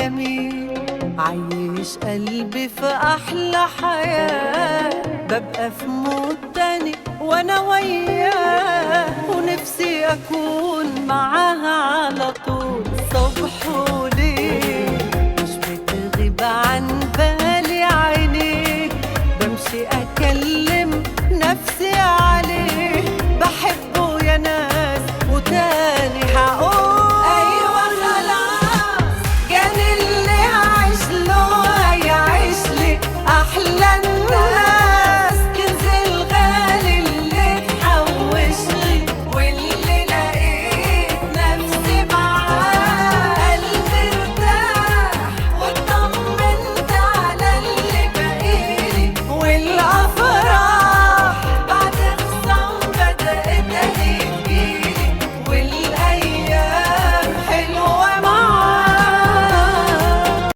احلامي، عايش قلبي في احلى حياة، ببقى في mood تاني وانا وياه، ونفسي اكون معاها على طول. صبح.